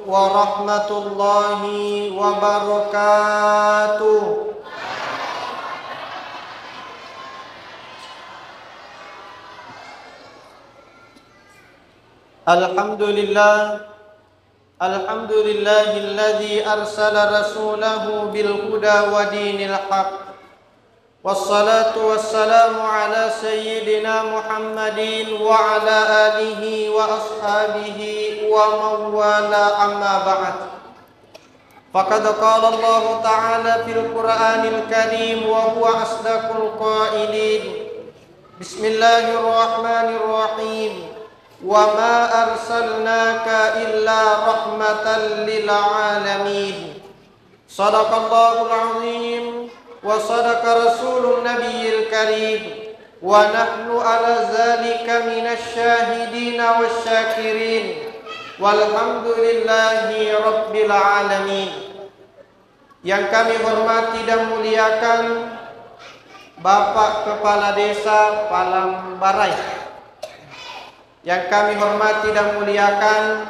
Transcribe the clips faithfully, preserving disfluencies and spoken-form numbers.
warahmatullahi wabarakatuh. Alhamdulillah. Alhamdulillahilladzi arsala rasulahu bil huda wa dinil haq. Wassalatu wassalamu ala sayyidina Muhammadin wa ala alihi wa ashabihi wa man wala, amma ba'd. Faqad qala Allahu ta'ala fil Qur'anil Karim wa huwa asdaqul qailin. Bismillahirrahmanirrahim. Wa ma arsalnaka illa rahmatan lil alamin. Sadaqallahul azim wa sadaqa rasulun nabiyil karim. Wa nahnu ala zalika minasy syahidina wasy syakirin. Walhamdulillahi rabbil alamin. Yang kami hormati dan muliakan Bapak Kepala Desa Palangbarai. Yang kami hormati dan muliakan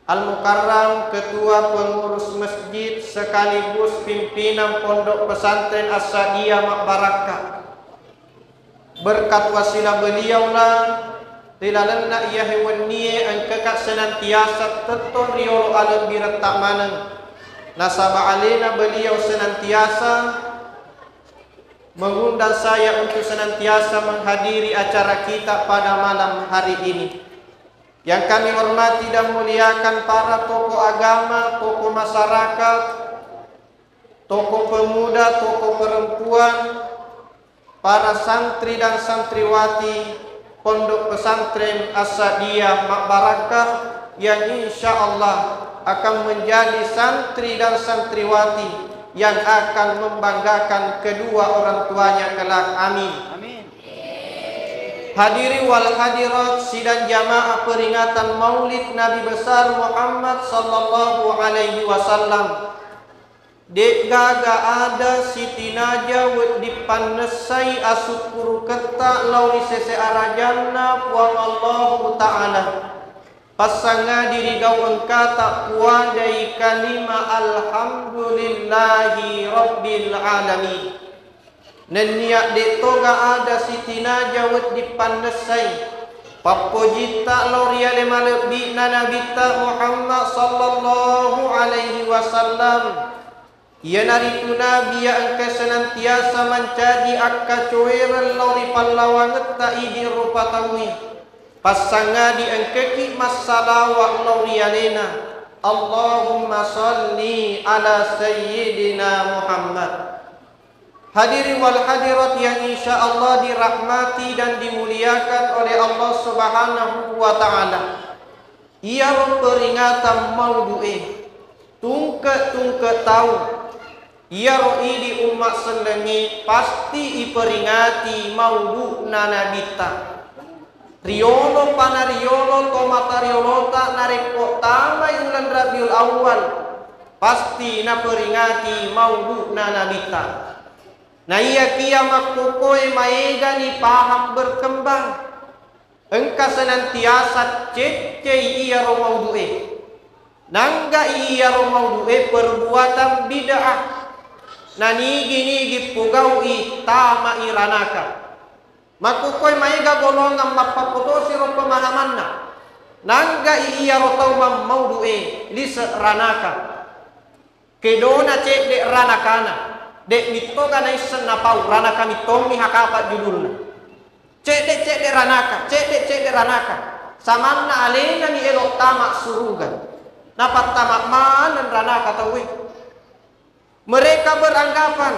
Al-Mukarram, Ketua Pengurus Masjid sekaligus Pimpinan Pondok Pesantren As-Sa'diyah Mabbarakka. Berkat wasilah beliaulah, ri lalenna iyahe wennie engkaka senantiasa tettong riolo alebbiretta maneng. Nasaba alena beliau senantiasa mengundang saya untuk senantiasa menghadiri acara kita pada malam hari ini. Yang kami hormati dan muliakan para tokoh agama, tokoh masyarakat, tokoh pemuda, tokoh perempuan, para santri dan santriwati Pondok Pesantren As-Sa'diyah Mabbarakka yang insya Allah akan menjadi santri dan santriwati yang akan membanggakan kedua orang tuanya kelak. Amin. Amin. Hadirin wal hadirat sidang jamaah peringatan Maulid Nabi Besar Muhammad sallallahu alaihi wasallam. De'gaga ada sitinaja wedding pannessai asukkuruketta lao ri sese arajanna Puang Allahu Ta'ala. Passangadi ri gau engkata puadai kalima alhamdulillahi rabbil alamin. Nennia de'toga ada sitinaja wedding pannessai pappojitta lao ri ale malebbi'na Nabitta Muhammad sallallahu alaihi wasallam. Iyanaritu Nabi iya engka senantiasa mancaji akkacoereng lao ri pallawangetta idi rupa tauwe. Passangadi engkaki massalawa lao ri alena. Allahumma salli ala sayyidina Muhammad. Hadirin wal hadirat yang insya Allah dirahmati dan dimuliakan oleh Allah Subhanahu wa Ta'ala. Iyaro peringatan maudu'e, tungke-tungke tau, iyaro idi umma sellengnge pasti iperingati maudu'na Nabitta. Riolo pana riolo to mata riolota narekko tamai uleng Rabiul Awal, pasti naperingati maudu'na Nabitta. Naiyakiya makkokkoe maegani paham berkembang. Engka senantiasa ceccei iyaro maudu'e. Nanggai iyaro maudu'e perbuatan bid'ah. Nanigi-nigi pogau'i tamai ranaka. Makkokkoe maega golongang mappappotosiro pemahamanna. Nanggai iyaro tau mammaudu'e lise ranaka. Kedona cedde ranakana, de mittoga naisseng napau, ranaka mittommi hakapa judulna. Cedde-cedde ranaka, cedde-cedde ranaka. Samanna alena mi elo tama suruga. Napattama maneng ranaka tauwe. Mereka beranggapan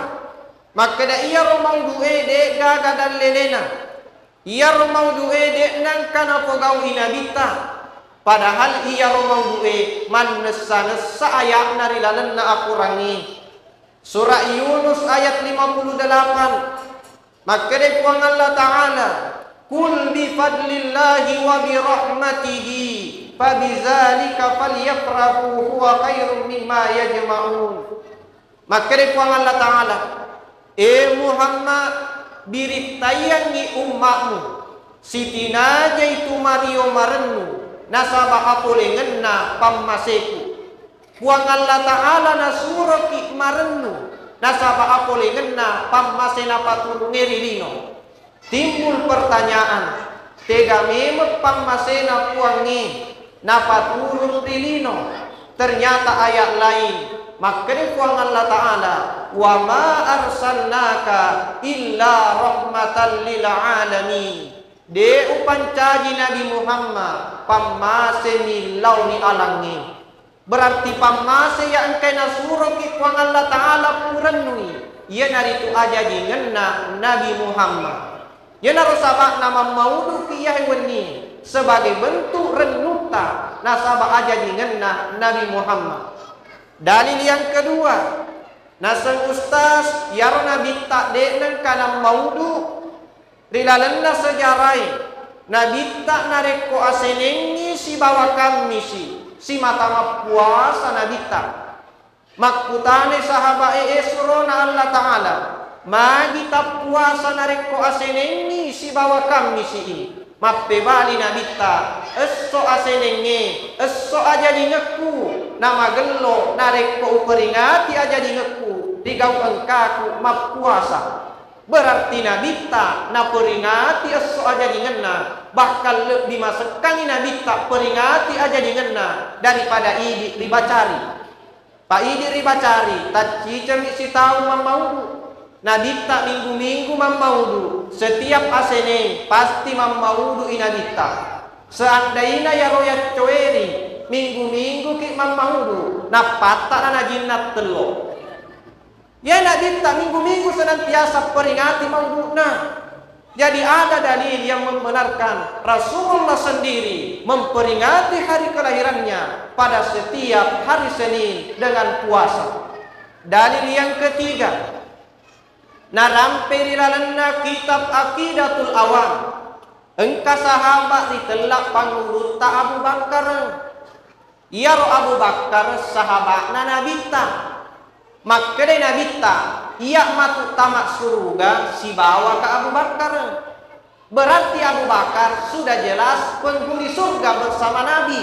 makkeda iyaro maudu'e de gaga dallelena. Iyaro maudu'e de nengka napogau'i Nabitta, padahal iyaro maudu'e mannessa-nessa aya'na ri lalenna Akorangnge. Surah Yunus ayat lima puluh delapan, makkeda Puang Allah Ta'ala, "Qul bi fadlillahi wa bi rahmatihi fa bidzalika falyafrahu huwa khairum mimma yajma'un." Makkeda Puang Allah Ta'ala, "E Muhammad, birittaiyangngi umma'mu, sitinajai tu mario marennu, nasaba apolengenna pammaseku. Puang Allah Ta'ala nasuroki marennu, nasaba apolengenna pammase napaturungnge ri lino. Timbul pertanyaan, tega memeng pammasena Puangnge napaturung ri lino? Ternyata ayat lain, makkeda Puang Allah Ta'ala, "Wa ma arsalnaka illa rahmatan lil alamin." De upancaji Nabi Muhammad pammase millauni alangnge. Berarti pammase iya engkae nasuroki Puang Allah Ta'ala purennui, iyanaritu ajajingenna Nabi Muhammad. Iyanaro saba'na mammauduki iyahe wennie sebagai bentuk rennutta nasaba ajajingenna Nabi Muhammad. Dalil yang kedua, naseng ustaz, iyaro Nabitta de nengka nammaudu. Ri lalenna sejarae, Nabitta narekko asenengngi sibawa kammisi, simata mappuasa Nabitta. Makkutanai sahabae, "E surona Allah Ta'ala, magi tappuasa narekko asenengngi sibawa kammisi i?" Mappebali Nabitta, "Esso asenengnge, esso ajajingekku, namagello narekko uperingati ajajingekku ri gau engkaku mappuasa." Berarti Nabitta naperingati esso ajajingenna, bahkan lebbi masekkangngi Nabitta peringati ajajingenna daripada idi ribacari. Pa idi ribacari, taccicengmi sitaung mammaudu. Nabitta minggu-minggu mammaudu, setiap aseneng pasti mammaudui Nabitta. Seandaina iyaro yaccoeri minggu-mingguki mammaudu, nappatta nanajinna tello. Iya Nabitta minggu-minggu senantiasa peringati maudu'na. Jadi ada dalil yang membenarkan Rasulullah sendiri memperingati hari kelahirannya pada setiap hari Senin dengan puasa. Dalil yang ketiga, narampe ri lalenna kitab Aqidatul Awam, engka sahabat ritella pangulutta Abu Bakar. Iyaro Abu Bakar sahaba'na Nabitta. Makkedai Nabitta, "Iya matu tama suruga sibawaka Abu Bakar." Berarti Abu Bakar sudah jelas penghuni surga bersama Nabi.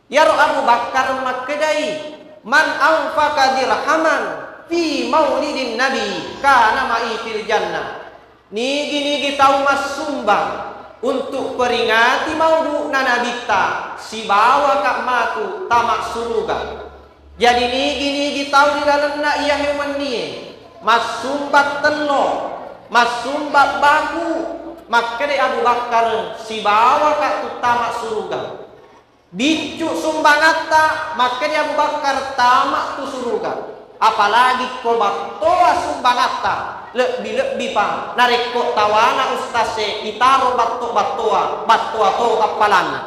Iyaro Abu Bakar makkedai, "Man anfaqa dirhaman fi maulidin Nabi kana ma'i fil jannah." Nigi-nigi tau massumbang untuk peringati maudu'na Nabitta, sibawaka matu tama suruga. Jadi nigi-nigi tau ri lalenna iyahe wennie massumbang tello, massumbang baku, makkeda Abu Bakar, sibawaka tu tama suruga. Biccu sumbangatta, makkeda Abu Bakar, tama tu suruga. Apalagi ko battoa sumbangatta, lebbi-lebbi pa narekko tawana ustase itaro batto-battoa, battoa to appalanna.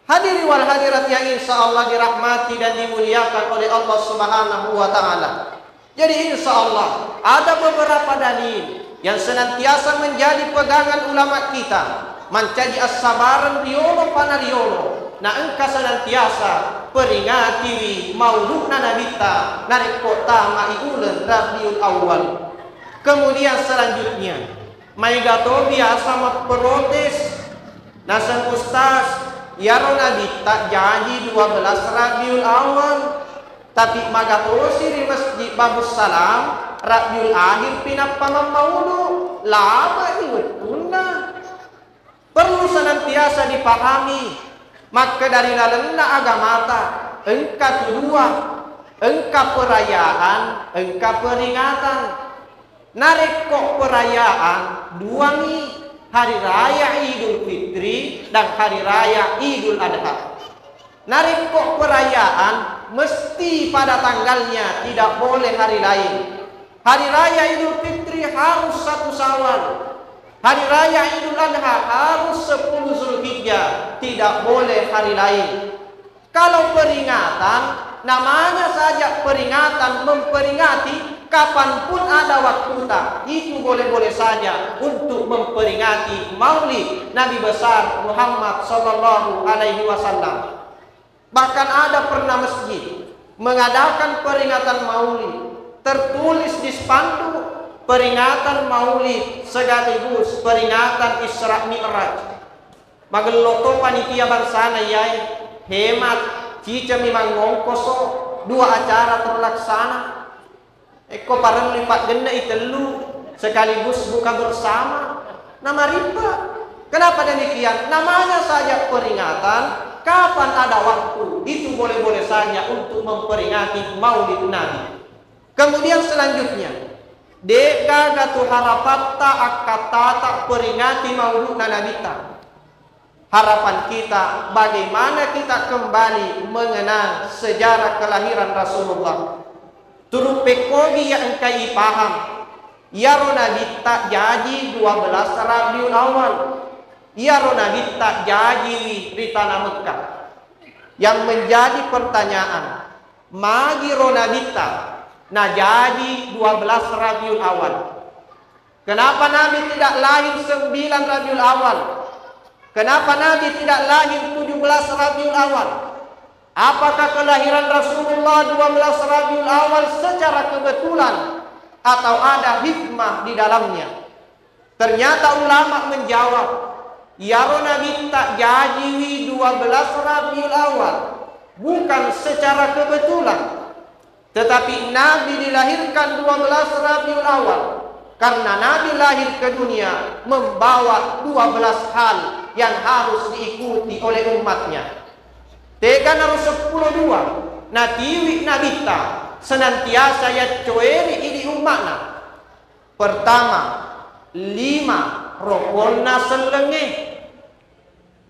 Hadiri wal hadirat yang insya Allah dirahmati dan dimuliakan oleh Allah Subhanahu wa Ta'ala. Jadi, insya Allah, ada beberapa dalil yang senantiasa menjadi pegangan ulama kita, mancaji assabareng riolo pana riolo, na engka senantiasa peringatiwi mauludna Nabitta narekko tamai uleng Rabiul Awal. Kemudian selanjutnya, maega to biasa mapprotes, naseng, "Ustaz, iyaro Nabitta jaji dua belas Rabiul Awal, tapi magatosi ri Masjid Babus Salam, Rabiul Akhir pi nappa mammaudu, lama'i wettunna." Perlu senantiasa dipahami, makkeda ri lalenna agamata engka tu dua, engka perayaan, engka peringatan. Narekko perayaan, duangi, Hari Raya Idul Fitri dan Hari Raya Idul Adha. Narekko perayaan, mesti pada tanggalnya, tidak boleh hari lain. Hari Raya Idul Fitri harus satu Syawal. Hari Raya Idul Adha harus sepuluh Zulhijjah, tidak boleh hari lain. Kalau peringatan, namanya saja peringatan, memperingati, kapanpun ada waktuta, itu boleh-boleh saja untuk memperingati Maulid Nabi besar Muhammad sallallahu alaihi wasallam. Bahkan ada pernah masjid mengadakan peringatan Maulid, tertulis di spanduk, "Peringatan Maulid sekaligus peringatan Isra Mi'raj." Magello to panitia bangsana iyae, hemat, cicemi mangngongkoso, dua acara terlaksana. Ekko parellu ipaggenne'i tellu sekaligus buka bersama. Namarippe. Kenapa demikian? Namanya saja peringatan, kapan ada waktu, itu boleh-boleh saja untuk memperingati Maulid Nabi. Kemudian selanjutnya, de'gaga tu harapatta akkattata peringati mauludna Nabitta. Harapan kita, bagaimana kita kembali mengenang sejarah kelahiran Rasulullah. Turu pekkogi iya engkai ipaham, iyaro Nabitta jaji dua belas Rabiul Awal. Iyaro Nabitta jajiwi ri tanah Mekkah. Yang menjadi pertanyaan, magiro Nabitta najaji dua belas Rabiul Awal? Kenapa Nabi tidak lahir sembilan Rabiul Awal? Kenapa Nabi tidak lahir tujuh belas Rabiul Awal? Apakah kelahiran Rasulullah dua belas Rabiul Awal secara kebetulan atau ada hikmah di dalamnya? Ternyata ulama menjawab, iyaro Nabitta jajiwi dua belas Rabiul Awal bukan secara kebetulan. Tetapi Nabi dilahirkan dua belas Rabiul Awal karena Nabi lahir ke dunia membawa dua belas hal yang harus diikuti oleh umatnya. Teganaro seppulo dua natiwi Nabitta senantiasa yaccoeri idi umma'na. Pertama, lima rokonna sellengnge.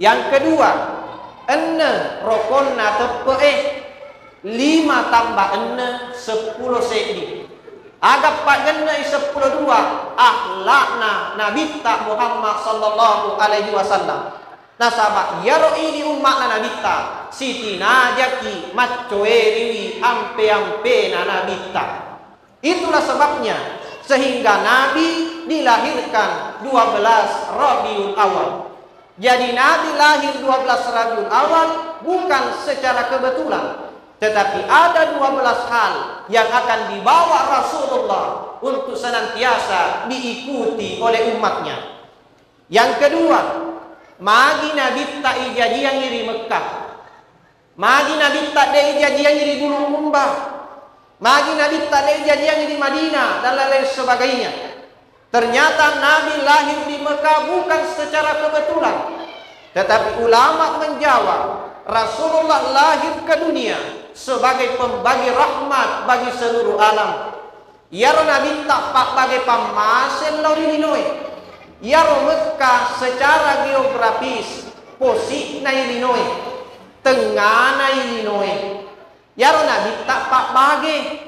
Yang kedua, enneng rokonna teppe'e. Lima tambah enneng, seppulo seddi. Aga paggenne'i seppulo dua? Akhlakna Nabitta Muhammad sallallahu alaihi wasallam. Nasaba iyaro idi umma'na Nabitta sitinajaki maccoeriwi ampe-ampena Nabitta. Itulah sebabnya sehingga Nabi dilahirkan dua belas Rabiul Awal. Jadi Nabi lahir dua belas Rabiul Awal bukan secara kebetulan, tetapi ada dua belas hal yang akan dibawa Rasulullah untuk senantiasa diikuti oleh umatnya. Yang kedua, magi Nabitta ijajiangi ri Mekkah? Magi Nabitta de ijajiangi ri Bulukumba? Magi Nabitta de ijajiangi di Madinah dan lain-lain sebagainya? Ternyata Nabi lahir di Mekah bukan secara kebetulan. Tetapi ulama menjawab, Rasulullah lahir ke dunia sebagai pembagi rahmat bagi seluruh alam. Iyaro Nabitta pabbage pammaseng lao ri linoe. Iyaro Mekka secara geografis posi'nai linoe, tengnganai linoe. Iyaro Nabitta pabbage.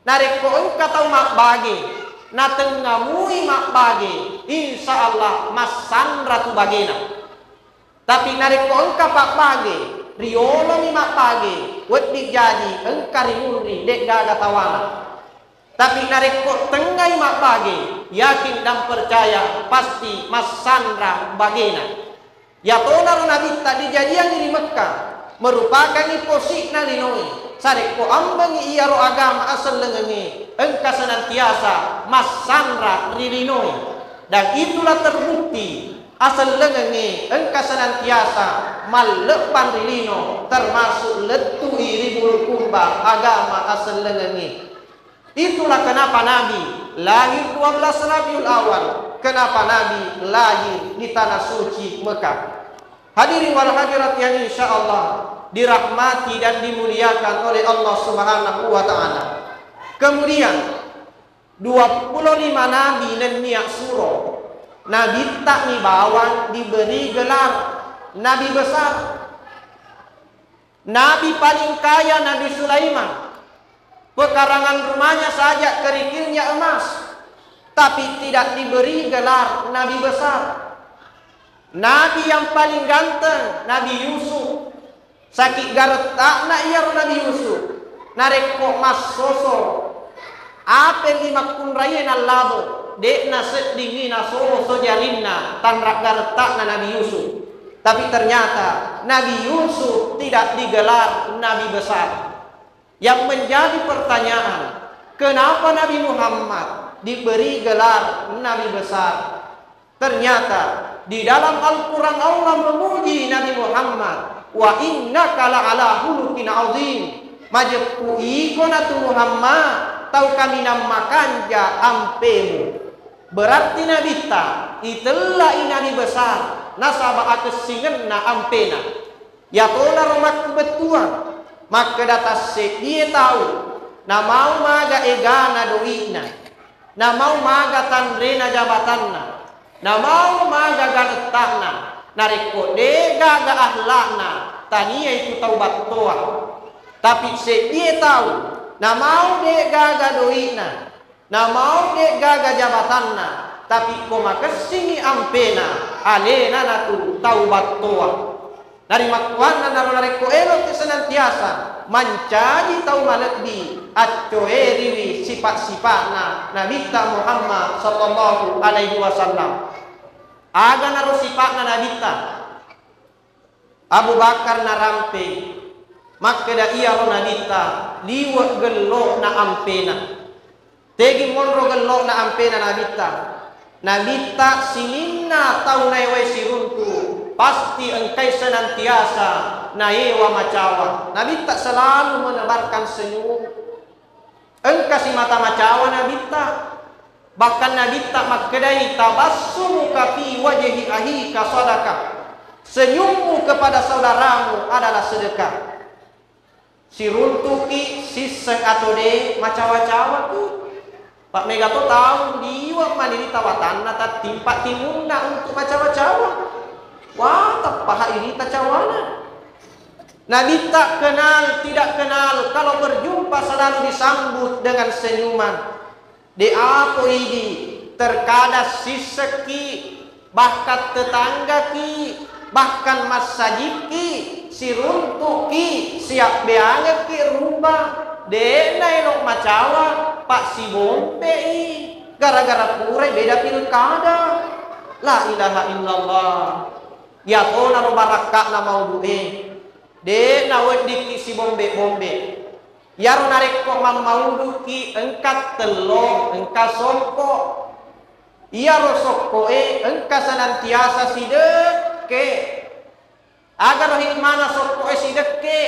Narekko engka tau mabbage, natengnga mui mabbage, insya Allah massanra tu bagena. Tapi narekko engka pabbage, riolomi mabbage, wedding jaji engka ri munri, de'gaga tawana. Tapi narekko tengngai mabbage, yakin dan percaya pasti massanra bagena. Yatonaro Nabitta dijajiangngi ri Mekka, merupakangngi posi'na linoe. Sarekko ammengngi iyaro agama asellengengnge, engka senantiasa massanra ri linoe. Dan itulah terbukti asellengengnge engka senantiasa mallebbang ri lino, termasuk lettu'i ri Bulukumba agama asellengengnge. Itulah kenapa Nabi lahir dua belas Rabiul Awal, kenapa Nabi lahir di tanah suci Mekah. Hadirin wal hadirat yang insya Allah dirahmati dan dimuliakan oleh Allah Subhanahu wa Ta'ala. Kemudian, dua puluh lima nabi nennia suro, Nabitta mi bawang diberi gelar Nabi Besar. Nabi paling kaya Nabi Sulaiman. Pekarangan rumahnya saja kerikilnya emas, tapi tidak diberi gelar Nabi Besar. Nabi yang paling ganteng, Nabi Yusuf. Saki garettakna iyaro Nabi Yusuf. Narekko massoso, apelli makkunraie nallabe, de'na seddingngi nasoso jarinna tanra garettakna Nabi Yusuf. Tapi ternyata Nabi Yusuf tidak digelar Nabi Besar. Yang menjadi pertanyaan, kenapa Nabi Muhammad diberi gelar Nabi Besar? Ternyata Di dalam Al-Quran Allah memuji Nabi Muhammad, "Wa innaka la'ala khuluqin azim." Majeppu iko natu Muhammad, tau kaminang makanja ampemu. Berarti Nabitta itellai nabi besar nasaba akessingenna ampena. Yatonaro makkubettuang, makkeda tasseddie tau namau maga egana doi'na, namau maga tanrena jabatanna, namau maga garetta'na, narekko de'gaga akhlakna, tania itu tau battoa. Tapi seddie tau namau de'gaga doi'na, namau de'gaga jabatanna, tapi ko makessingi ampena, alena natu tau battoa. Narimakkuannanaro narekko eloki senantiasa mancaji tau malebbi, accoeriwi sipa-sipa'na Nabitta Muhammad sallallahu alaihi wasallam. Aganaro sipa'na Nabitta? Abu Bakar narampe, makkeda iyaro Nabitta liwe' gello'na ampena. Tegi monro gello'na ampena Nabitta? Nabitta sininna tau naewai siruntu, pasti engkai senantiasa naewa macawa. Nabitta selalu menebarkan senyum. Engka simata macawa Nabitta. Bahkan Nabitta makkedai, "Tabassumuka fi wajhi akhika sadaqah." Senyummu kepada saudaramu adalah sedekah. Siruntuki sisseng atau de, macawa-cawaki. Pak mega to tau liwe' mani ri tawatanna tattimpa timunna untuk macawa-cawa. Wah, tappaha irita cawana. Nabitta kenal tidak kenal, kalau berjumpa selalu disambut dengan senyuman. De' apo idi, terkadang sissekki, bahkan tetanggaki, bahkan massajikki, siruntukki, siabbeangekki rupa, de'na elo' macawa, passibompei, gara-gara purai beda pilkada. La ilaha illallah. Iyatonaro barakka'na maudu'e. De' naweddikki sibombe-bombe. Iyaro narekko mammauduki engka tello, engka sokko. Iyaro sokkoe engka senantiasa sidekke. Agaro hikmana sokkoe sidekke?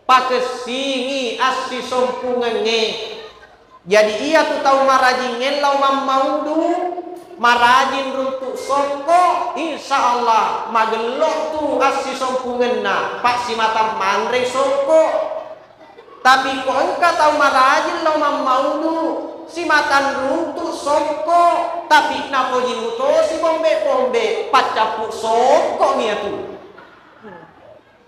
Pakessingi assisompungengnge. Jadi, iyatu tau marajingnge lao mammaudu, marajing runtu sokko, insya Allah magello tu assisompungenna, passimatang manre sokko. Tapi ko engka tau marajing lao mammaudu, simatang runtu sokko, tapi napoji mutosi bombe-bombe, paccappu sokko mi iyatu.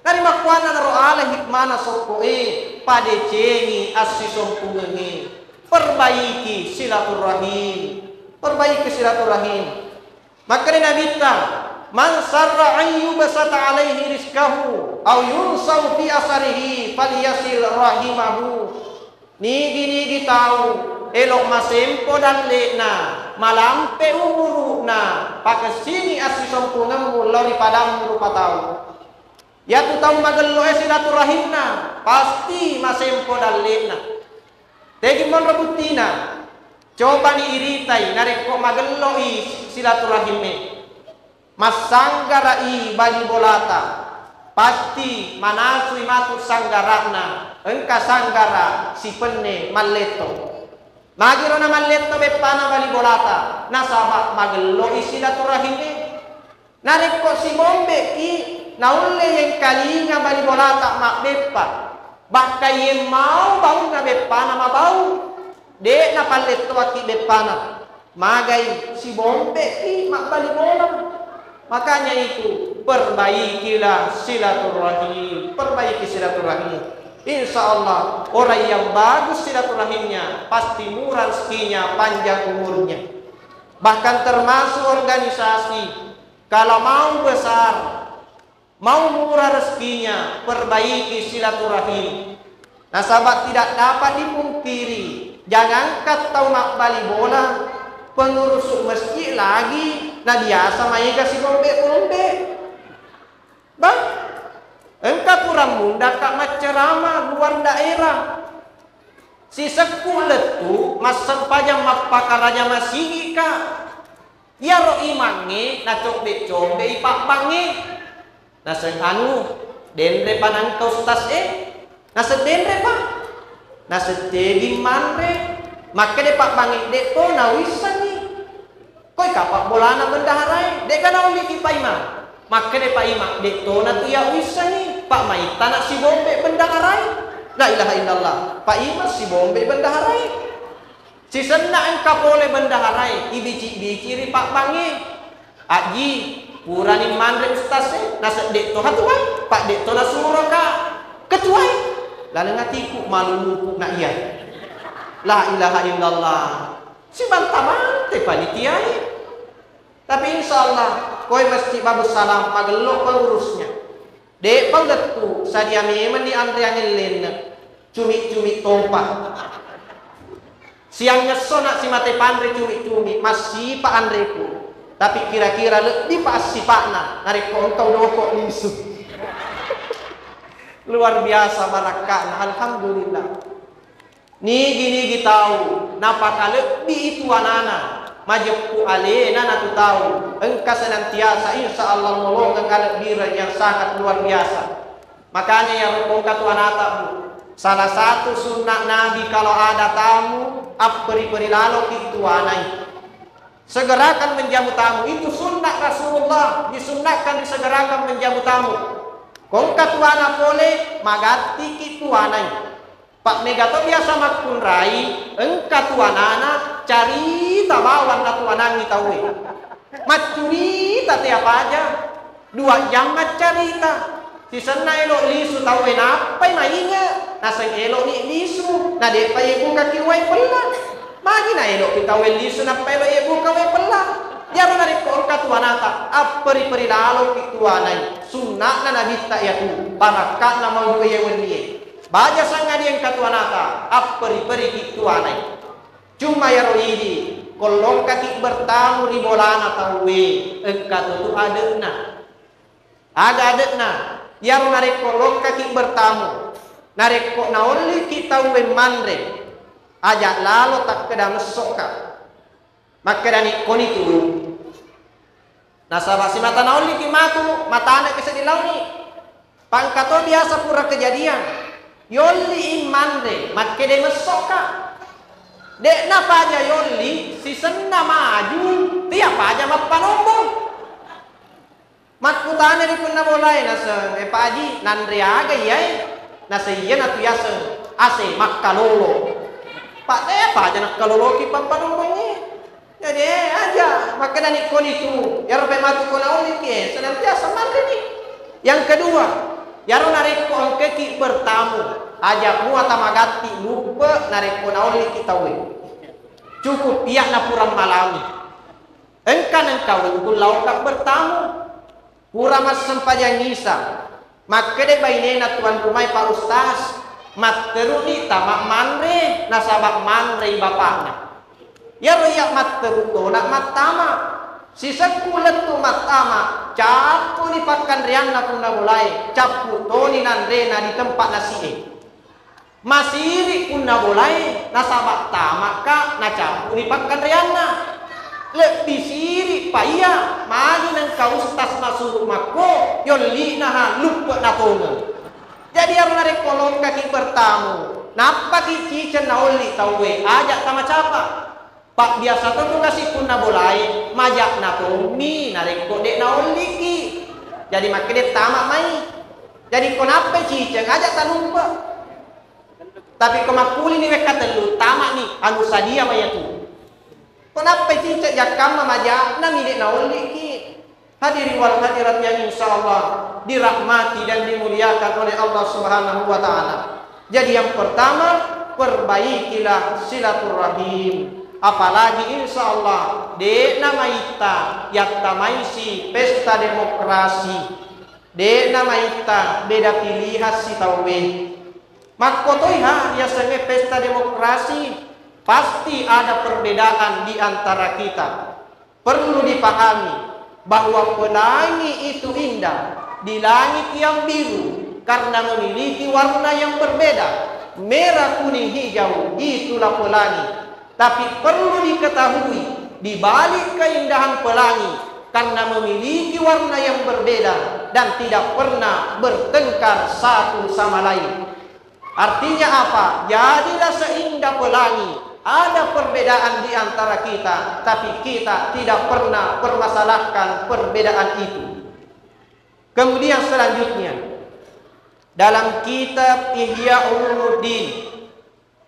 Narimakkuannanaro alai hikmana sokkoe, padecengi assisompungengnge, perbaiki silaturrahim, perbaiki silaturrahim. Makkeda Nabitta, "Man sarra an yubsata alaihi rizqahu au yunsau fi asarihi falyasil rahimahu." Nigi-nigi tau elo' masempo dalle'na, malampe umuru'na, pakessingi assisompungemmu lao ri padammu rupa tau. Iyatu tau magello'e silaturahimna, pasti masempo dalle'na. Tegi monro buttina? Cobani iritai narekko magello'i silaturahimme. Massanggara'i bali bolata, pasti manasui matu sanggara'na, engka sanggara sipenne malletto. Magiro namalletto beppana bali bolata, nasaba magello'i silaturahimme. Narekko sibombe'ki, naulle yengkalinga bali bolata mabbeppa, bahkan yemmau baunna beppana mabau, de' napallettoakki beppana, magai sibombe'ki mabbali bola. Makanya itu, perbaikilah silaturahim, perbaiki silaturahim. Insya Allah, orang yang bagus silaturahimnya, pasti murah rezekinya, panjang umurnya. Bahkan termasuk organisasi, kalau mau besar, mau murah rezekinya, perbaiki silaturahim. Nasaba tidak dapat dipungkiri, jangankan tau mabbali bola, pengurus masjid lagi nabiasa maega sibombe-bombe. Bah, engka pura mundaka maccarama luar daerah. Sisekku lettu massempajang mappakaraja masigika. Iyaro imangnge nacobbe-cobbe i pabbangnge. Naseng anu, denre pa nangka ustaz e. Naseng denre pa. Naseng tegi manre. Makkeda pabbangnge, de' to nauissengi. Koi kapang bolana bendaharae, de'ga nauliki Pak Imam. Makkeda Pak Imam, de' tona tu iya uissengi, Pak, maittana sibombe bendaharae. La ilaha illallah. Pak Imam sibombe bendaharae. Sisenna engka pole bendaharae, ibici-bici ri pabbangnge. Aji, purani manre ustaz e, naseng de' to hatuai, Pak, de' to nasuroka ketuai. Laleng atiku, malupu na iya. La ilaha illallah. Sibanta-bantai panitiae. Tapi insya Allah, koe Masjid Babus Salam, magello pengurusnya. De'pa ulettu, sadia memenni anreang ellenna. Cumi-cumi tompa. Siang ngesso nak simate panre cumi-cumi, massipa anreku. Tapi kira-kira lebbi pa assipa'na, narekko engka udoko lisu. Luar biasa barakka'na, alhamdulillah. Nigi-nigi tau napakalebbi itu anana, majeppu alena natu tau, engka senantiasa insya Allah nolongeng kalebbireng yang sangat luar biasa. Makanya ya rokongka tu anata, Bu, salah satu sunnah Nabi kalau ada tamu, apperi-peri laloki itu anai. Segerakan menjamu tamu, itu sunnah Rasulullah, disunnahkan disegerakan menjamu tamu. Kongka tuana pole, magattiki tuanai. Pak mega to biasa makkunrai, engka tuanana carita bawang natuanangi tauwe. Maccurita te apa aja. Dua jam maccarita. Sisenna elo lisu tauwe nappai mainge, naseng elo ni lisu, na de'pa yebukaki wae pella. Magi na elo pi tauwe lisu nappai elo yebuka wae pella. Jaro narekko engka tuanata, apperi-peri lalo pi tuanai. Sunna'na nabitta yatu, barakka'na mau dua ye wennie. Baja sangadi engka tuanata, apperi-peri ki tuanai. Cuma yaro idi, kollongkaki bertamu ri bolana tauwe, engka tutu ade'na. Aga ade'na, yaro narekko lokkaki bertamu, narekko naolliki tauwe manre, aja lalo takkeda messoka. Makkedani, koni tu. Nasaba simata naolliki matu, matane ki seddi laoni. Pangkato biasa pura kejadian. Yolli i manre, makkede messoka. De'na paja yolli, sisenna maju, tia paja mappanombong. Makkutana ri punna bolae, naseng, "Eh, Pak Haji, nanre aga iyae?" Naseng, "Iya natu yaseng ase makkalolo." Pak, te apa aja nakkaloloki pappanombongngi? Jadi, eh, aja, makkedani koni tu, iyaro pe matu ko naolliki, eh, senantiasa manreni. Yang kedua, iyaro narekko engkaki bertamu, aja mua tamagatti luppe narekko naolliki tauwe. Cukup iyana pura malami. Engka nengka wettu laoka bertamu. Pura massempajang Isa, makkeda bainena tuan rumai, "Pak Ustaz, matteruni tama manre, nasaba manrei bapakna." Iyaro iya matteru tona mattama. Sisekku lettu mattama, cappuni pakkanreanna punna bolae, cappu toni nanrena di tempat nasi'e. Masiri punna bolae, nasaba tama'ka, nacappuni pakkanreanna. Lebbi siri pa iya, magi nengka ustaz nasuru makko, yolli'na ha luppe natongeng. Jadi iyaro narekko lokkaki bertamu, nappaki ciceng naolli tauwe, aja tamacapa. Pabbiasa to tu kasi punna bolae, maja'na tommi narekko de' naolliki. Jadi makkeda tama mai. Jadi ko nappai ciceng, aja talumpe. Tapi ko makkulini wekka tellu, tama'ni anu sadia maiatu. Ko nappai ciceng jakkamma maja'na mi de' naolliki. Hadirin wal hadirat yang insya Allah dirahmati dan dimuliakan oleh Allah Subhanahu wa Ta'ala. Jadi, yang pertama, perbaikilah silaturahim. Apalagi insya Allah, de' namaitta yattamaisi pesta demokrasi, de' namaitta beda pilihan sitauwe. Makkotoiha yasengnge pesta demokrasi, pasti ada perbedaan di antara kita. Perlu dipahami bahwa pelangi itu indah, di langit yang biru, karena memiliki warna yang berbeda, merah, kuning, hijau, itulah pelangi. Tapi perlu diketahui, di balik keindahan pelangi karena memiliki warna yang berbeda dan tidak pernah bertengkar satu sama lain. Artinya apa? Jadilah seindah pelangi. Ada perbedaan di antara kita, tapi kita tidak pernah permasalahkan perbedaan itu. Kemudian selanjutnya, dalam kitab Ihya Ulumuddin,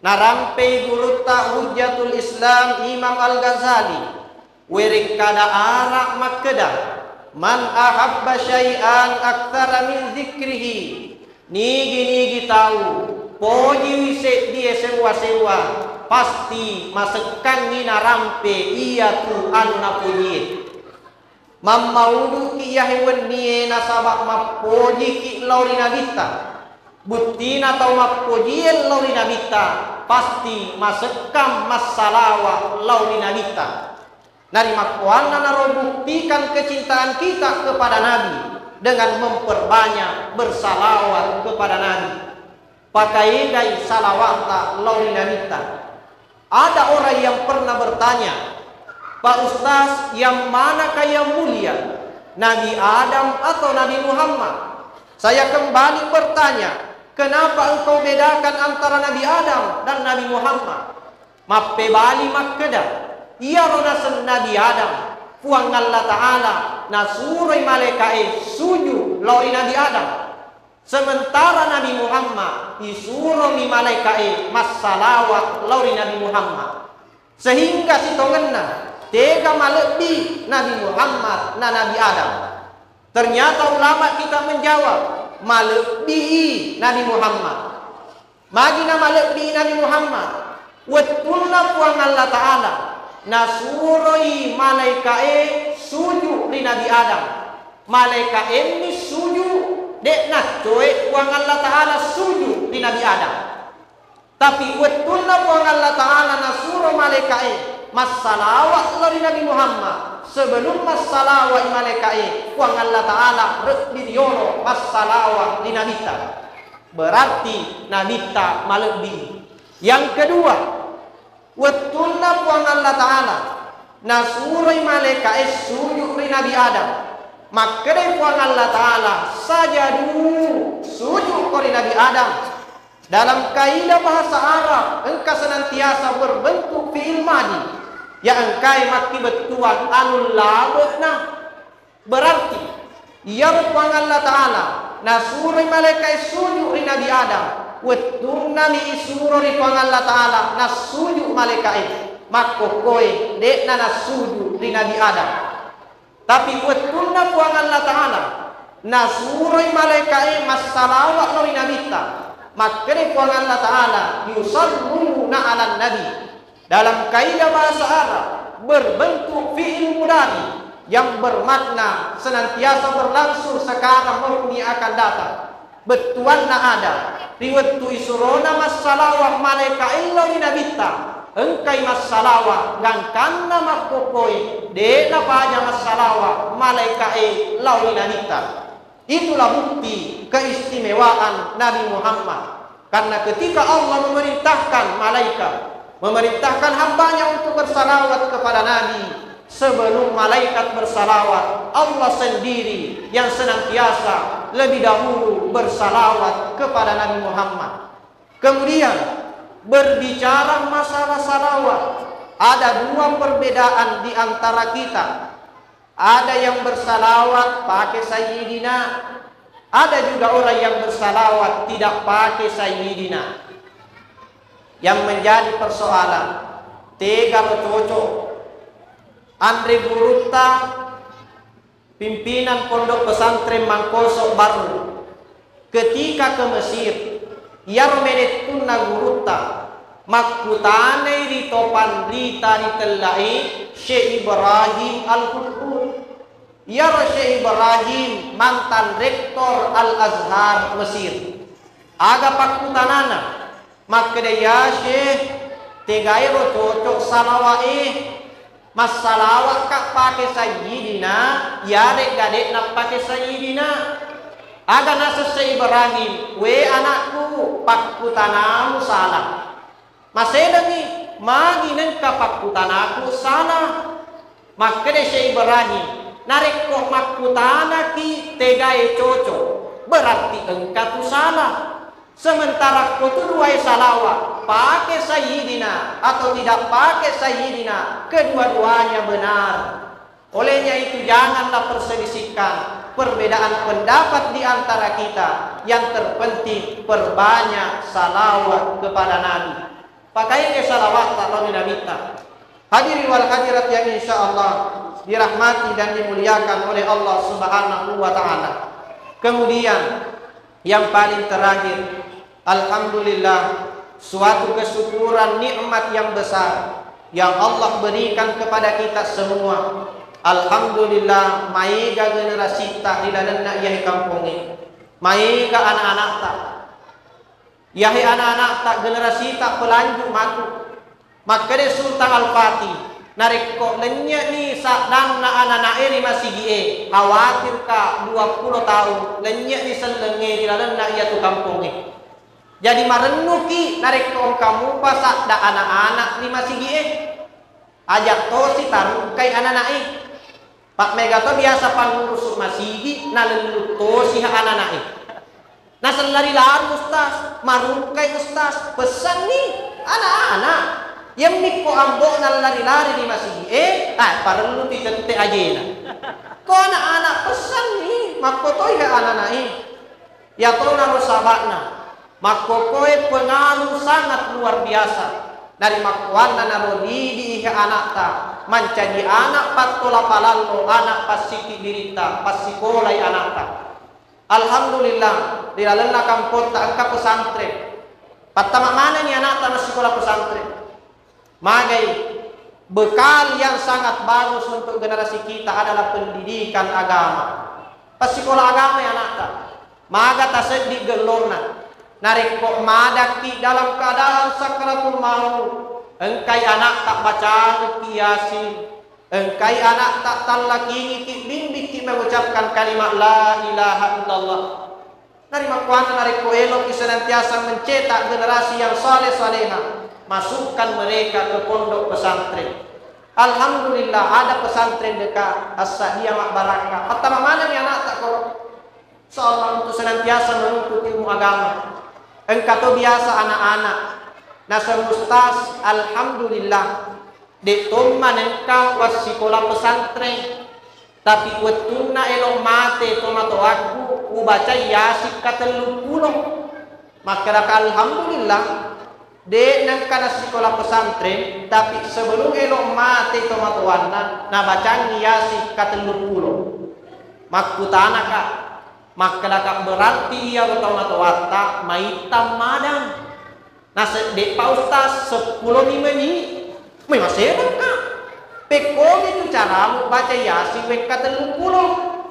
narampei gurutta Hujjatul Islam Imam Al-Ghazali, werekkada ara makkeda, "Man ahabba syai'an aktsara min dzikrihi." Nigi-nigi tau pojiwi seddie sewwa-sewwa, pasti masekkangngi narampe iyatu anu napojie. Mammauduki iyahe wennie nasaba mappojiki lao ri Nabitta. Buttina tau mappojie lao ri Nabitta, pasti masekkang massalawa lao ri Nabitta. Narimakkuannanaro buktikan kecintaan kita kepada Nabi dengan memperbanyak bersalawat kepada Nabi. Pakaedai salawatta lao ri Nabitta. Ada orang yang pernah bertanya, "Pak Ustaz, yang manakah yang mulia, Nabi Adam atau Nabi Muhammad?" Saya kembali bertanya, "Kenapa engkau bedakan antara Nabi Adam dan Nabi Muhammad?" Mappebali makkeda, "Iyaro naseng Nabi Adam, Puang Allah Ta'ala nasuroi malaika'e suju lao ri Nabi Adam. Sementara Nabi Muhammad isuromi malaika'e massalawat lao ri Nabi Muhammad. Sehingga sitongenna tega malebbi Nabi Muhammad na Nabi Adam." Ternyata ulama kita menjawab, malebbi Nabi Muhammad. Magi namalebbi Nabi Muhammad? Wettunna Puang Allah Ta'ala nasuroi malaika'e suju ri Nabi Adam. Malaika'emmi suju, de' naccoe Puang Allah Ta'ala suju ri Nabi Adam. Tapi wettunna Puang Allah Ta'ala nasuro malaika'e massalawa lao ri Nabi Muhammad, sebelum massalawa i malaika'e, Puang Allah Ta'ala rebbi riolo massalawa ri Nabitta. Berarti Nabitta malebbi. Yang kedua, wettunna Puang Allah Ta'ala nasuroi malaika'e suju ri Nabi Adam, makkedai Puang Allah Ta'ala, "Sajadu, suju ko ri Nabi Adam." Dalam kaidah bahasa Arab, engka senantiasa berbentuk fi'il madi, ya engkae makkibettuang anu labe'na. Berarti, iyaro Puang Allah Ta'ala nasuroi malaika'e suju ri Nabi Adam, wettunnami isuro ri Puang Allah Ta'ala nassuju malaika'e, makkokkoe de'na nassuju ri Nabi Adam. Tapi wettunna Puang Allah Ta'ala nasuroi malaika'e massalawa lao ri Nabitta, makkedai Puang Allah Ta'ala, "Yusalluna 'alan nabi." Dalam kaidah bahasa Arab, berbentuk fi'il mudari yang bermakna senantiasa berlangsung sekarang maupun yang akan datang. Bettuanna ada, ri wettu isurona massalawa malaika'e lao ri Nabitta, engkai massalawa gangkanna makkokkoe, de' napaja massalawa malaika'e lao ri Nabitta. Itulah bukti keistimewaan Nabi Muhammad. Karena ketika Allah memerintahkan malaikat, memerintahkan hambanya untuk bersalawat kepada Nabi, sebelum malaikat bersalawat, Allah sendiri yang senantiasa lebih dahulu bersalawat kepada Nabi Muhammad. Kemudian, berbicara masalah salawat, ada dua perbedaan di antara kita. Ada yang bersalawat pakai sayyidina, ada juga orang yang bersalawat tidak pakai sayyidina. Yang menjadi persoalan, tegaro cocok anre gurutta pimpinan Pondok Pesantren Mangkoso Barru. Ketika ke Mesir, iyaro menettunna gurutta makkutanai ri topanrita ritellai Syekh Ibrahim Al-Hudhud. Iyaro Syekh Ibrahim mantan rektor Al-Azhar Mesir. Aga pakkutanana? Makkeda, "Ya Syekh, tegaero cocok salawa'e? Massalawa'ka pake sayyidina, iyaregga de'na pake sayyidina?" Aga naseng Syekh Ibrahim, "We anakku, pakkutanamu salah." Maselengngi, magi nengka pakkutanaku salah? Makkeda Syekh Ibrahim, narekko makkutanaki tegae cocok, berarti engka tu salah. Sementara ko tu duae salawat, pake sayyidina atau tidak pake sayyidina, kedua-duanya benar. Olehnya itu, janganlah perselisihkan perbedaan pendapat di antara kita. Yang terpenting perbanyak salawat kepada Nabi. Pakainya salawat tak lalu Nabi ta. Hadirin wal hadirat yang insya Allah dirahmati dan dimuliakan oleh Allah Subhanahu wa Ta'ala. Kemudian, yang paling terakhir, alhamdulillah, suatu kesyukuran nikmat yang besar yang Allah berikan kepada kita semua. Alhamdulillah, maega generasita ri lalenna iyae kampongnge, maega anak-anakta. Iyahe anak-anakta, generasita pelanjut matu. Makkeda Sultan Al-Fatih, narekko lennye'ni saddanna anana'e ri masigi'e, khawatirka dua puluh taung lennye'ni sellengnge ri lalenna iyatu kampongnge. Jadi marennuki narekko engka mupa sadda anak-anak ri masigi'e. Aja' tosi tarungkai anana'e. Pak mega to biasa pangurus masigi, nalellu tosi anana'e. Nasellari-lari ustaz, marungkai ustaz, pessanni anak-anak. Yemmikko ambo nallari-lari di masigi, eh, ah, parellu titette ajena. Ko anak-anak pessanni, makkotoi anana'e. Yatonaro saba'na, makkokoe pengaruh sangat luar biasa. Narimakkuannanaro didi'i anakta, mancaji anak pattola palallo, anak passiki diritta, passikolai anakta. Alhamdulillah, di lalenna kampotta engka pesantren. Pattama manenni anakta massikola pesantren. Magai bekal yang sangat bagus untuk generasi kita adalah pendidikan agama. Passikola agama ya anakta. Maga taseddi gellona. Narekko madakki dalam keadaan sakaratul maut, engkai anakta bacangki Yasin, engkai anakta tallakingiki, bimbikki mengucapkan kalimat la ilaha illallah. Narimakkuannang narekko eloki senantiasa mencetak generasi yang saleh-saleha, masukkan mereka ke pondok pesantren. Alhamdulillah, ada pesantren dekat, assadia mabbarakka. Pattama manenni anakta koro. Insyaallah untuk senantiasa menuntut ilmu agama. Engka to biasa anak-anak naseng ustaz, alhamdulillah, de' tomma nengka wassikola pesantren. Tapi wettunna elo' mate tomatoakku, ubacai Yasin katelluppulo. Makkedaka, alhamdulillah, de' nengka nassikola pesantren, tapi sebelum elo' mate tomatoanna, nabacangi Yasin katelluppulo. Makkutanaka, makkedaka, berarti iyaro tomatoatta maittang madang. Nase-, de'pa ustaz, seppulo mi meni'. Mai masedangka. Pekkomi tu caramu baca Yasin wekka telluppulo.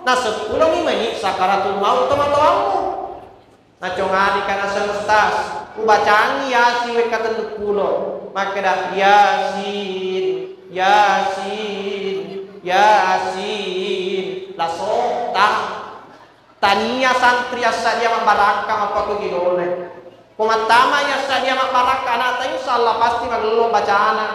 Na seppulo mi meni' sakaratul maut tomatoammu. Nacongarika naseng ustaz, ubacangi Yasin wekka telluppulo. Makkeda, Yasin, Yasin, Yasin. Lasota. Tania santri assadia mabbarakka mappakugi dole. Ko mattama iya assadia mabbarakka anakta, insya Allah pasti magello bacana.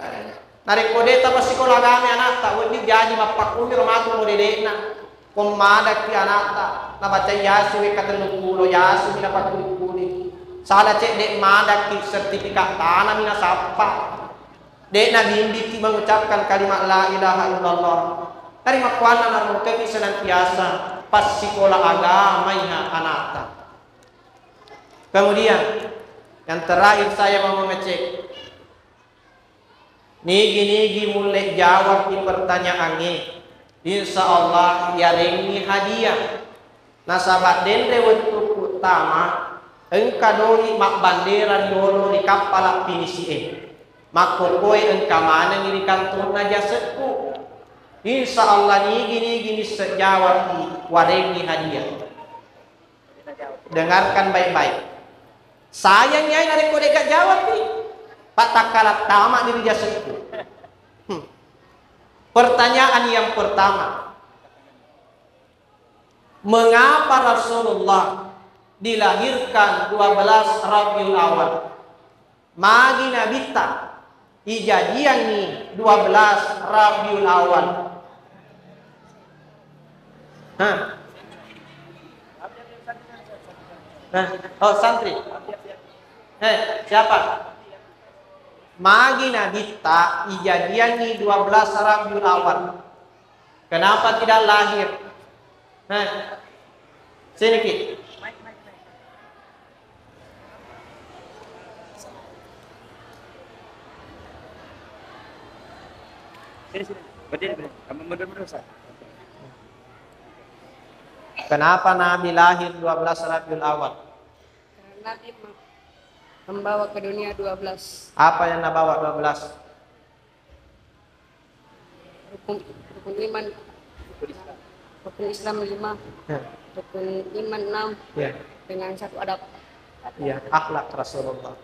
Eh, narekko de' tapassikola agama anakta, wedding jaji mappakumbiro matu modele'na. Ko madakki anakta, nabaca Yasin wekka telluppulo, Yasin mi napakkuli-kuli. Sala cedde' madakki, sertifikat tanami nasappa. De' nabimbikki mengucapkan kalimat la ilaha illallah. Narimakkuannang narungkaki senantiasa passikola agamaiha anakta. Kemudian, yang terakhir saya mau mengecek. Nigi-nigi mulle jawab di pertanyaangnge, insya Allah yarengngi hadiah. Nasaba' denre wettukku tama, engka doi' mabbandera riolo ri kappala' pinisi'e. Makkokkoe engka manengngi ri kantorna jasekku. Insya Allah nigi-nigi nisseng jawabki, warengngi hadiah. Dengarkan baik-baik. Sayang yai narekko de'ga jawabki, pattakkala' tama ri jasekku. Hmm. Pertanyaan yang pertama, mengapa Rasulullah dilahirkan dua belas Rabiul Awal? Magi Nabitta Ijajiangngi dua belas Rabiul Awal. Hah? Nah, oh, santri. Eh, siapa? Magi Nabitta ijajiangngi dua belas Rabiul Awal. Kenapa tidak lahir? Hah? Sini ki. Sini, sini. Berdiri, berdiri. Kamu mundur, mundur, Ustaz. Kenapa Nabi lahir dua belas Rabiul Awal? Karena Nabi mem-, membawa ke dunia dua belas. Apa yang nabawa dua belas? Rukun, rukun iman, rukun Islam lima, ya, rukun iman enam, ya, dengan satu adab. Ya, akhlak Rasulullah.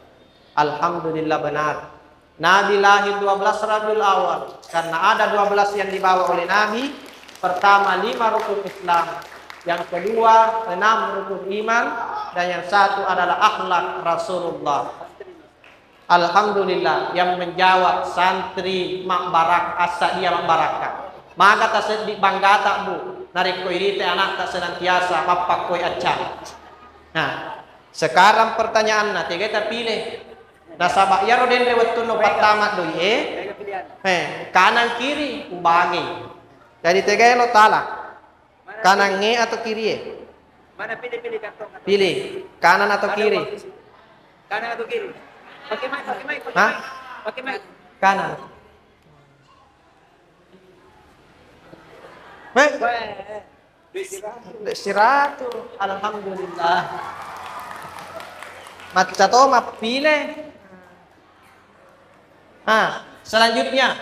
Alhamdulillah, benar. Nabi lahir dua belas Rabiul Awal karena ada dua belas yang dibawa oleh Nabi. Pertama, lima rukun Islam. Yang kedua, enam rukun iman. Dan yang satu adalah akhlak Rasulullah. Alhamdulillah, yang menjawab santri mabbarak-, asa dia mabbarakka. Maga taseddi banggata, Bu, narekko irite anakta senantiasa mappakkoi accang. Nah, sekarang pertanyaanna, tegai tapile? Nasaba iyaro denre wettunna upattama doi e, eh, kanan kiri ubage. Jadi tegai lo tala? Kanangnge atau kirie? Mana pilih, pilih kantong, kantong. Pilih. Kanan atau kiri? Kanan atau kiri? Pakai mic, pakai mic, pakai mic. Hah? Pakai mic. Kanan. Weh. Weh. Dek siratu. Alhamdulillah. Macca to mappile. Ah, selanjutnya.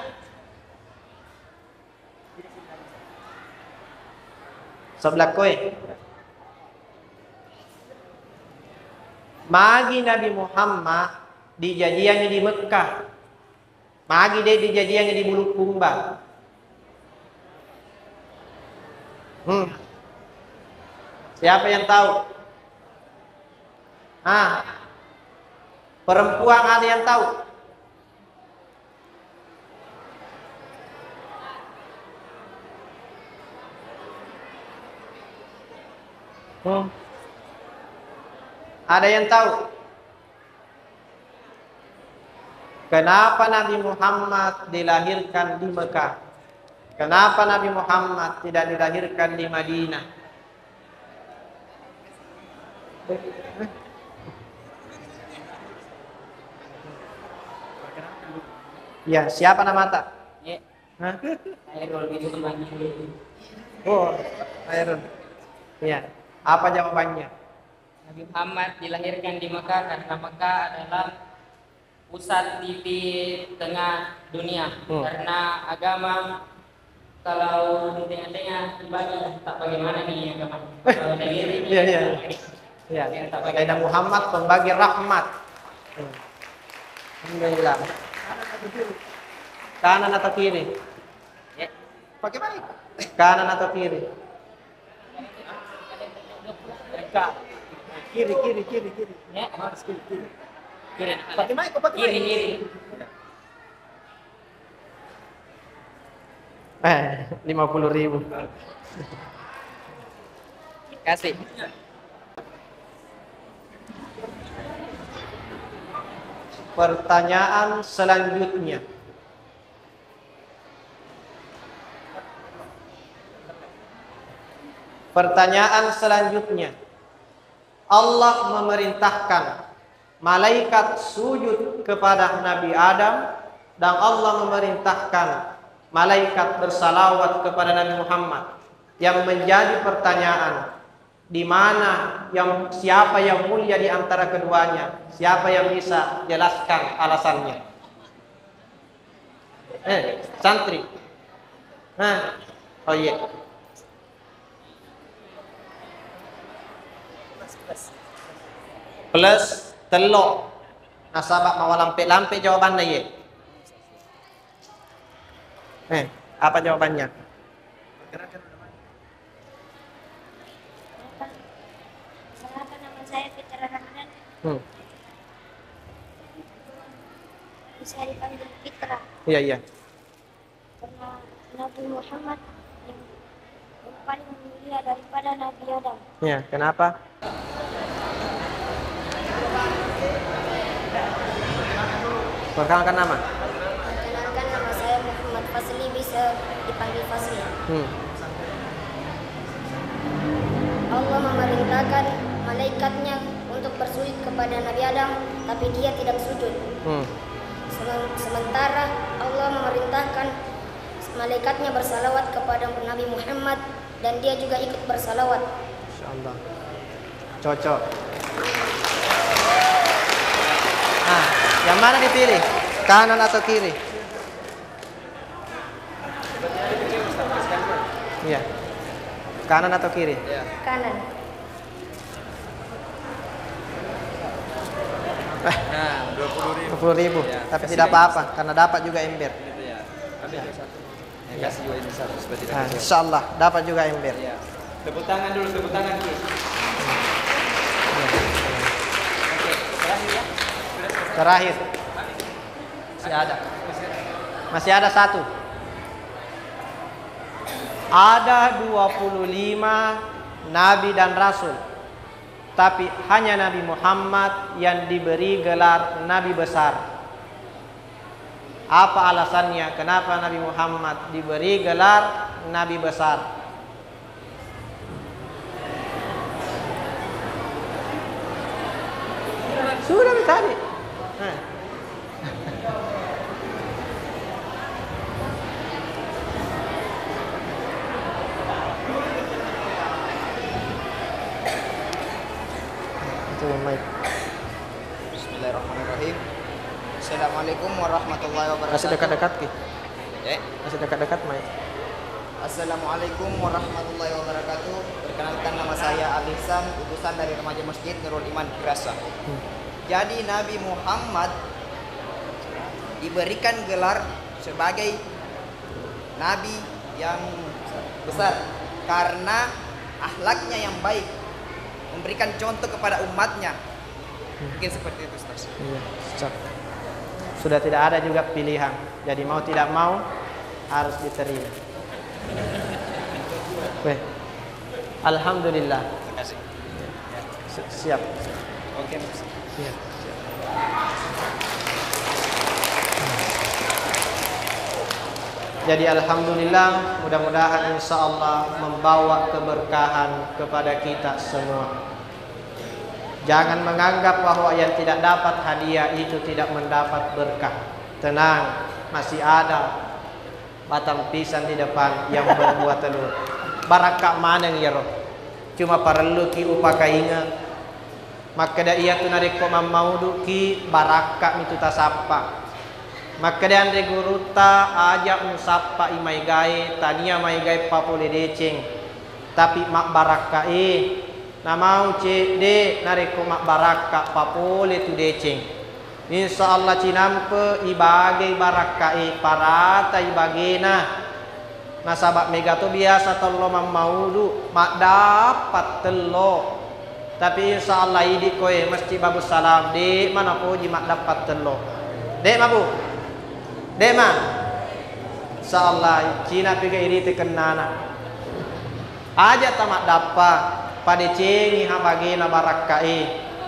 Sebelah koe. Magi Nabi Muhammad dijajiangi di Mekkah? Magi de dijajiangi di Bulukumba? Hmm. Siapa yang tahu? Ah. Perempuan ada yang tahu? Hmm. Ada yang tahu? Kenapa Nabi Muhammad dilahirkan di Mekah? Kenapa Nabi Muhammad tidak dilahirkan di Madinah? Ya, siapa namata? Hah? Khairul itu temannya. Oh, Khairul. Iya. Apa jawabannya? Nabi Muhammad dilahirkan di Mekah karena Mekah adalah pusat di, di tengah dunia. Hmm. Karena agama, kalau di tengah-tengah, ibadah, tak bagaimana nih agama? Kalau di kiri, iya, iya, iya. Iya. Sayyidina Muhammad pembagi rahmat. Hmm. Alhamdulillah. Kanan atau kiri? Ya. Pakai mic. Kanan atau kiri? Kiri, kiri, kiri, kiri. Ya. Harus kiri, kiri. Kiri. Pakai mic, pakai mic. Kiri, kiri. Eh, lima puluh ribu. Kasih. Pertanyaan selanjutnya. Pertanyaan selanjutnya. Allah memerintahkan malaikat sujud kepada Nabi Adam, dan Allah memerintahkan malaikat bersalawat kepada Nabi Muhammad. Yang menjadi pertanyaan, di mana yang, siapa yang mulia di antara keduanya? Siapa yang bisa jelaskan alasannya? Eh, santri. Nah, oh iya. Plus tello. Nasaba mawa lampe-lampe jawabanna, iye. Eh, apa jawabannya? Kenapa nama saya Fitra Ramadan? Hmm. Bisa dipanggil Fitra. Iya, iya. Karena Nabi Muhammad yang, yang paling mulia daripada Nabi Adam. Iya, kenapa? Perkenalkan nama. Perkenalkan, nama saya Muhammad Fazli, bisa dipanggil Fazli. Hmm. Allah memerintahkan malaikatnya untuk bersujud kepada Nabi Adam, tapi dia tidak sujud. Hmm. Semen-, sementara Allah memerintahkan malaikatnya bersalawat kepada Nabi Muhammad dan dia juga ikut bersalawat. Masya Allah. Cocok. Nah, yang mana dipilih? Kanan atau kiri? Iya. Kanan atau kiri? Kanan. Nah, dua puluh ribu. Dua puluh ribu. Ya, tapi kasih tidak dulu apa-apa, satu. Karena dapat juga ember. Gitu ya. Ambil satu. Ya, kasih juga ini satu supaya tidak kecewa. Insya Allah dapat juga ember. Iya. Tepuk tangan dulu, tepuk tangan dulu. Oke, terakhir ya. Sudah selesai. Terakhir. Masih ada. Masih ada satu. Ada dua puluh lima nabi dan rasul, tapi hanya Nabi Muhammad yang diberi gelar Nabi Besar. Apa alasannya kenapa Nabi Muhammad diberi gelar Nabi Besar? Sudah tadi. Nah. Itu yang mic. Bismillahirrahmanirrahim. Assalamualaikum warahmatullahi wabarakatuh. Kasih dekat-dekat ki. Eh? Kasih dekat-dekat mic. Assalamualaikum warahmatullahi wabarakatuh. Perkenalkan, nama saya Alihsan, utusan dari Remaja Masjid Nurul Iman Kirasa. Hmm. Jadi, Nabi Muhammad diberikan gelar sebagai nabi yang besar karena akhlaknya yang baik, memberikan contoh kepada umatnya. Hmm. Mungkin seperti itu, Ustaz. Iya, siap. Sudah tidak ada juga pilihan. Jadi mau tidak mau harus diterima. Weh. Alhamdulillah. Terima kasih. Si-, siap. Oke, Mas. Siap, siap. Jadi alhamdulillah, mudah-mudahan insya Allah membawa keberkahan kepada kita semua. Jangan menganggap bahwa yang tidak dapat hadiah itu tidak mendapat berkah. Tenang, masih ada batang pisang di depan yang berbuah telur. Barakka maneng iyaro. Cuma parelluki upakaingeng. Makkeda iyatu narekko mammauduki, barakka mitu tasappa. Makkeda anre gurutta, aja musappai maegae, tania maegae papole deceng. Tapi mabbarakkae, namau cedde narekko mabbarakka papole tu deceng. Insya Allah cinampe ibage barakkae, parata ibagena. Nasaba mega to biasa tello mammaudu, maddappa tello. Tapi insya Allah idi koe Masjid Babussalam, de ma napoji maddappa tello. De ma, Bu? De ma? Insya Allah, cina pega irite kennana. Aja tamaddappa, padecengi ha bagena barakkae,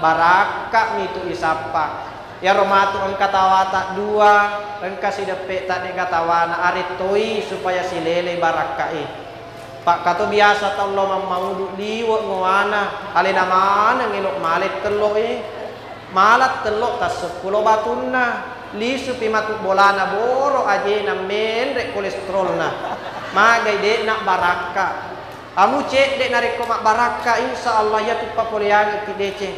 barakka mitu isappa. Iyaro matu engka tawata dua, engka sideppe ta de'ga tawana, arettoi supaya silele barakkae. Pakkato biasa tello mammaudu liwe ngowana, alena maneng elo male tello e. Mala tello tasseppulo batunna, lisupi matu bolana boro ajena menre kolesterolna. Magai de'na barakka. Amu cedde narekko mabbarakka, insya Allah iyatu papoleangekki deceng.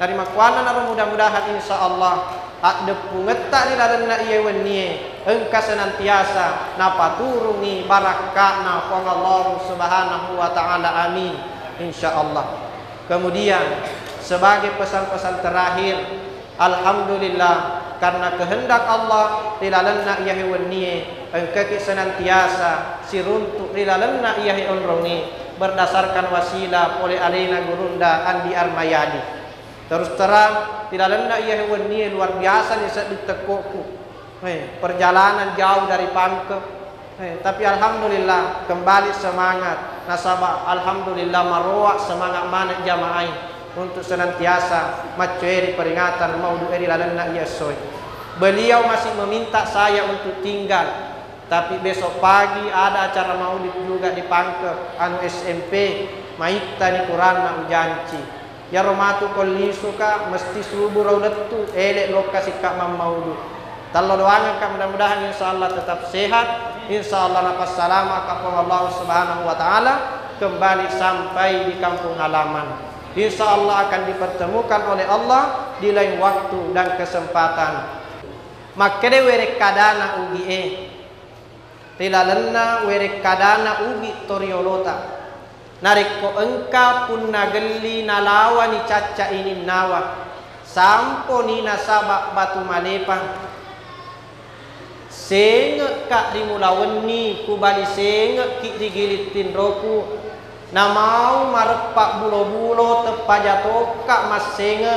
Narimakkuannanaro mudah-mudahan insya Allah addeppungetta ri lalenna iye wennie engka senantiasa napaturungi barakka'na Puang Allah Subhanahu wa Ta'ala. Amin. Insya Allah. Kemudian, sebagai pesan-pesan terakhir, alhamdulillah, karena kehendak Allah ri lalenna iyahe wennie, engkaki senantiasa siruntuk ri lalenna iyahe onrongnge, berdasarkan wasilah pole alena gurunda Andi Armayadi. Terus terang, ri lalenna iyahe wennie luar biasa ni sedding tekkoku. Eh, perjalanan jauh dari Pangkep. Eh, tapi alhamdulillah, kembali semangat. Nasaba alhamdulillah, maroa semangat maneng jamaah untuk senantiasa maccoeri peringatan maulud ri lalenna iya essoe. Beliau masih meminta saya untuk tinggal, tapi besok pagi ada acara maulid juga di Pangkep, anu S M P, maittani kuranna ujanci. Iyaro matu ko lisuka, mesti subuh ro lettu, ele lokka sikka mammaulud. Tallo doangekka, mudah-mudahan insya Allah tetap sehat, insya Allah napassalamaka Puang Allah Subhanahu wa Ta'ala, kembali sampai di kampung halaman. Insya Allah akan dipertemukan oleh Allah di lain waktu dan kesempatan. Makkeda werekkadana Ugie, ri lalenna werekkadana Ugi toriolota. Narekko engka punna gelli nalawani cacca ininnawa, samponi nasaba batu malepang. Senge'ka ri mula wenni, kubali senge'ki ri giling tinroku, namau mareppa bulo-bulo, teppaja tokka massenge.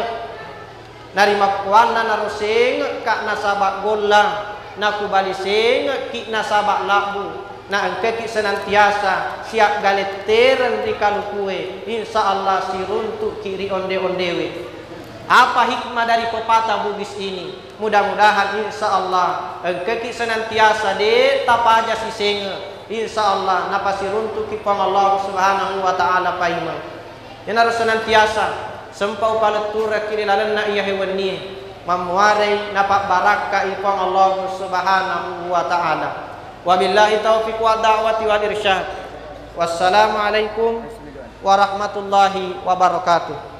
Narimakkuannanaro senge'ka nasaba golla, nakubali senge'ki nasaba labbu, na engkaki senantiasa siaggalettereng ri kalukue, insya Allah siruntu'ki ri onde-ondewe. Apa hikmah dari pepatah Bugis ini? Mudah-mudahan insya Allah engkaki senantiasa de tapaja sisenge, insya Allah napasiruntu'ki Puang Allah Subhanahu wa Ta'ala paimeng. Iyanaro senantiasa sempa upaletturekki ri lalenna iyahe wennie, mammuarei napabbarakkai Puang Allah Subhanahu wa Ta'ala. Wabillahi taufiq wa da'wati wal irsyad. Wassalamualaikum warahmatullahi wabarakatuh.